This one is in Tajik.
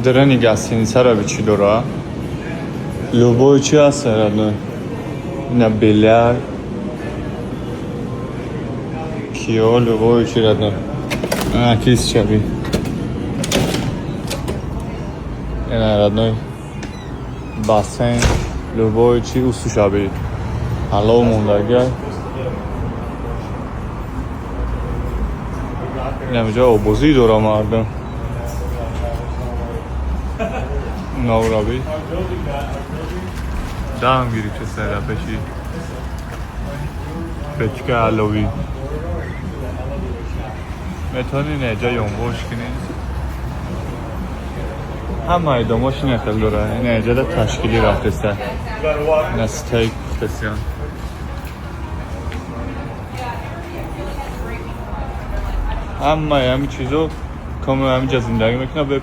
Дарани гостиницара би чӣ дора? Любой чи ҳаст, родной. Ина бильярд. Кио, любой чи, родной. Ана кис шаби. Ина, родной. Бассейн, любой чи усу шаби. Ҳалов мондагиа. Инамҷа обозӣ дора мардум. Навраби. Дам гирифта сара пеши. Печка аловӣ. Метавонӣ неҷа ёнбош кунӣ. Ҳамаи домош ина хел дора. Ина эҷада ташкилӣ рафтеста. Ина стейк пухтесиён. Ҳамаи ҳамин чизо комил ҳаминҷа зиндагӣ мекунад.